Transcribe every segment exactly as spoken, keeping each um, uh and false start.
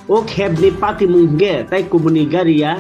O khepni patimung hwnkhe tai kubuni gari ya,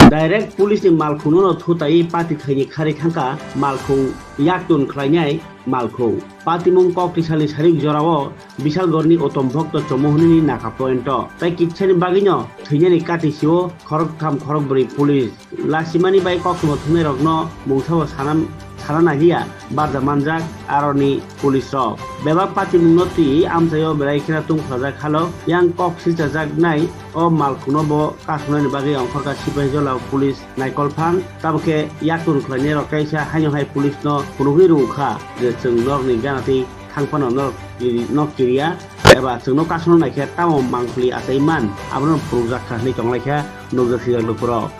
direct police ni malkhungno thutaiwi pati thaini khari thangkha malkhung yaktun khlainai malkhung. Patimung kok tisali sarik jorao Bishalgorni Utom Bhokto Chomo hwnini naka point o. Tai kitsani bagwino thwinani kati sio khoroktham khorokbrwi police. Lasimani bai koktwma thwngnairokno mungsabo sana, sana nahiya barja manjak aroni police rok. Bebak patimungno twi amchaio belai kheno tungphlajak halok yang kok silchajaknai o malkhungno bo kasongnani bagwi ongkhorkha sipaijala police naikolphang. Tabokhe yaktun khlainairok kaisa haino hai police no phunugwi rwkha je chwng norokni ganatwi thangphano norok kiri-, nok kiriya eba chwngno kasongna naikhe tamo mangpili achai man abono phunukjakha hinwi tonglaikha nukjak sijak lukurok.